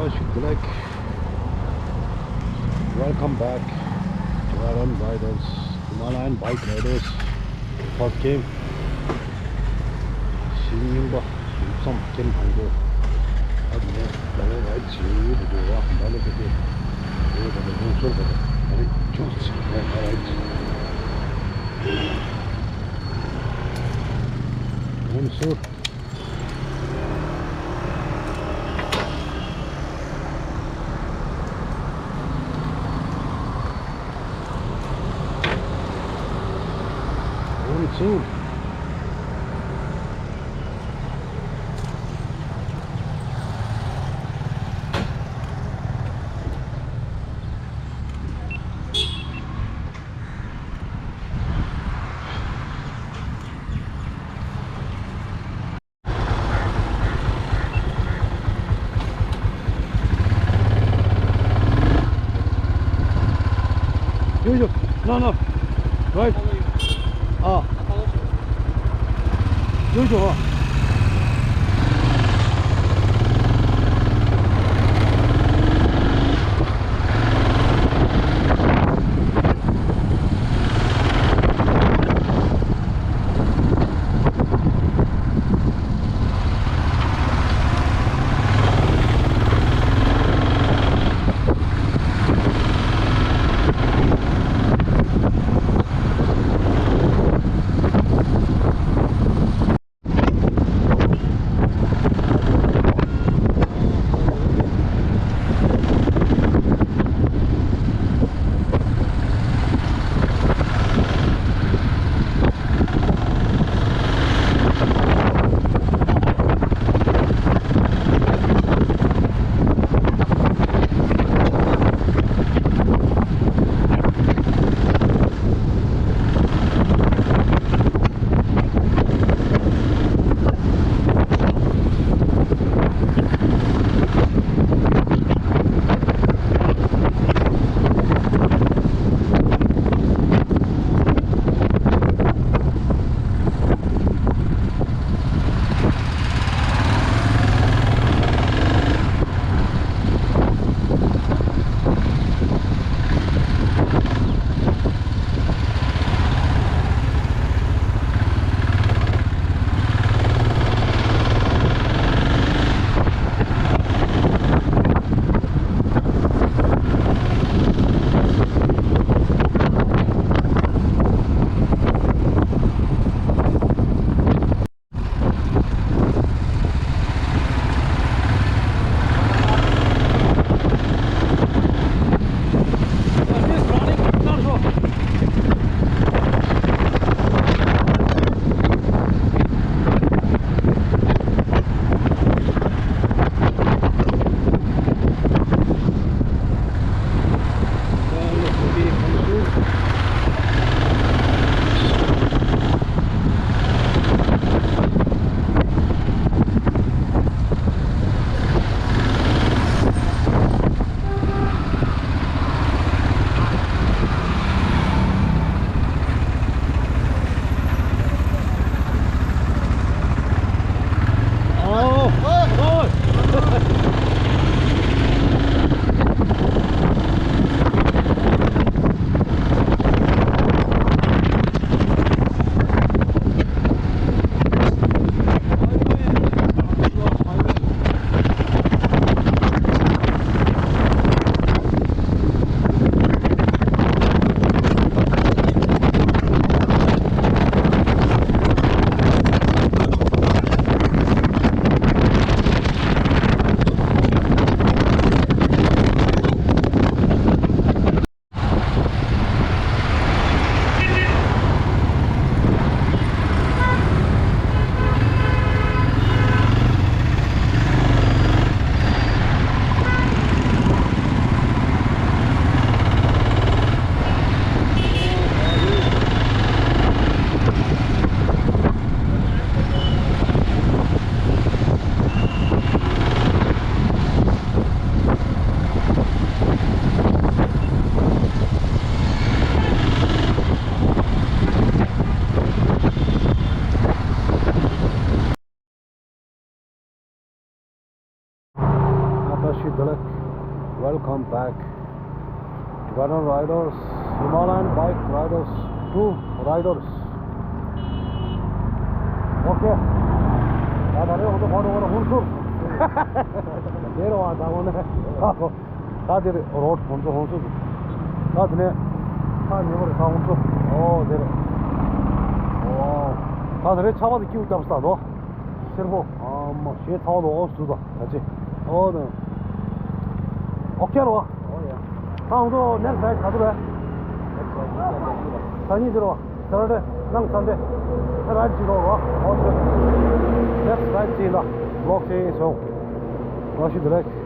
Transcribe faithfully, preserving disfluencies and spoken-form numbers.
Black. Welcome back to L N Riders, Himalayan Bike Riders. First game. ཤིང་རྙིང་པ་ཡུག་ཙམ་སྐྱེམས་དང་པོ། ཨ་ནི་ད་ལོ་རའིཌ་བྱེད་ཡུལ་དུ་འགྲོ་བ་ད་ལོ་དེ་དེ་དེ་ད་ལོ་ལུང་ཤོར་བ་དང་ཨ་ནི་ཅུང་ཙམ་ནས་ང་རའིཌ་བྱེད། ལུང་ཤོར། ལུང་ཤོར། Yo, yo. No, no. Right. Ah. Yo, yo. Ah. བཀྲ་ཤིས་བདེ་ལེགས། Welcome back, Tibetan riders, Himalayan bike riders, two riders. Okay. ད་ད་རེས་ཧོན་སུར་ཧོན་སུར། དེ་རུ་བ་ད་ཧོན་ནས། ད་དེ་རེད་རོ་ཌི་ཧོན་སུར་ཧོན་སུར། ད་དེ་ནས་ད་ཉེ་པོ་རེད། ད་ཧོན་སུར། ཨོ་དེ་རེད། ཨོ། ད་དེ་རེད། ཆར་པ་དེ་སྐྱིད་པོ་བརྒྱབ་སྟེ་འདུག་སེར་པོ། ཨ་མ་ཞེ་ཚ་བ་ལོ། ཨོ་སུ་ད་ད་ཅི། ཨོ་ནི། ཨོ་ཁེ་རོ། ཨོ་ཡ། ད་ཧོན་སུར་next ride ག་ཚོད་རེད། ད་ཉིན་དེ་རོ། Saturday ནང་Sunday ད་ride གཅིག་རོ་རོ། ཨོ་ཁེ། Next ride གཅིག་ལ་vlog བྱེད་ཡིན་སོང་། བཀྲ་ཤིས་བདེ་ལེགས།